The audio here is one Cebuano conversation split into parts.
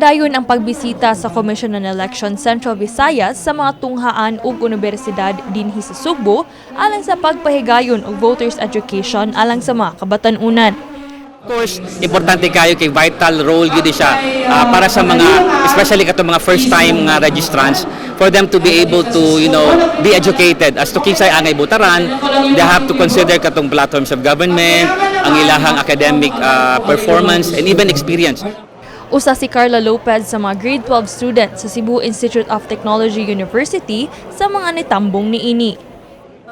Gipadayon ang pagbisita sa Commission on Elections Central Visayas sa mga tunghaan ug universidad dinhi sa Sugbo alang sa pagpahigayon og voters education alang sa mga kabatan-unan. Of course, importante kayo kay vital role gyud siya para sa mga, especially katong mga first time nga registrants, for them to be able to be educated as to kinsay angay botaran. They have to consider katong platforms of government, ang ilahang academic performance and even experience. Usa si Carla Lopez sa mga grade 12 students sa Cebu Institute of Technology University sa mga nitambong niini.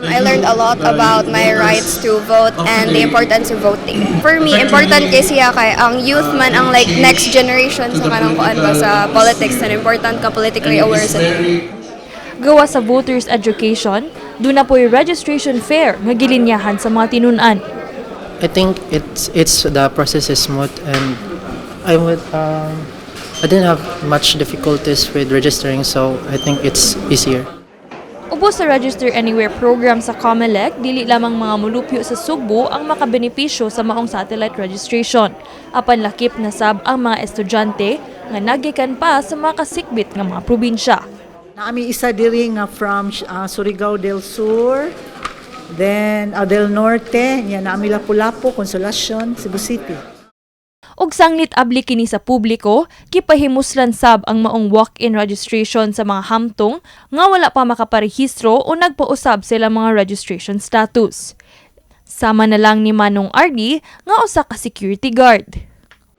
I learned a lot about my rights to vote and the importance of voting. For me, important kay siya kay ang youth man ang like next generation sa kanang kuan ba sa politics, and important ka politically aware sa Gawa sa voters education, duna po'y registration fair nga gilinyahan sa mga tinun-an. I think it's the process is smooth and I didn't have much difficulties with registering, so I think it's easier. Ubos sa Register Anywhere program sa COMELEC, dili lamang mga mulupyo sa Sugbo ang makabenepisyo sa maong satellite registration. Apan lakip na sab ang mga estudyante nga nagikan pa sa mga kasikbit nga mga probinsya. Naa mi isa diri nga from Surigao del Sur, then del Norte, nya naa mi Lapu-Lapu, Consolacion, Cebu City. Ug sanglit abli kini sa publiko, gipahimuslan sab ang maong walk-in registration sa mga hamtong nga wala pa makaparehistro o nagpausab sila mga registration status. Sama na lang ni Manong RD nga usa ka security guard.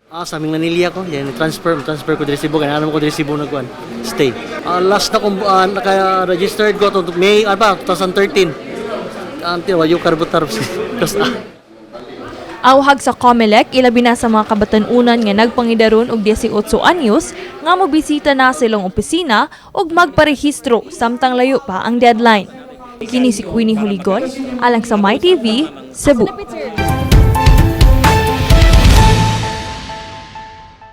Ah, sa aming Nanilya ko, yan, transfer ko diri Cebu, kaya ano ko diri Cebu nagkuan, stay. Ah, last na kong naka-registered ko to May, ano ba, 2013. Ang tiwa yung karbutar. Tapos, Awhag sa COMELEC, ilabi na sa mga kabatan-unan nga nagpangidaron og 18 anyos nga mobisita na sa ilang opisina ug magparehistro samtang layo pa ang deadline. Kini si Queenie Huligon, alang sa MyTV, Cebu.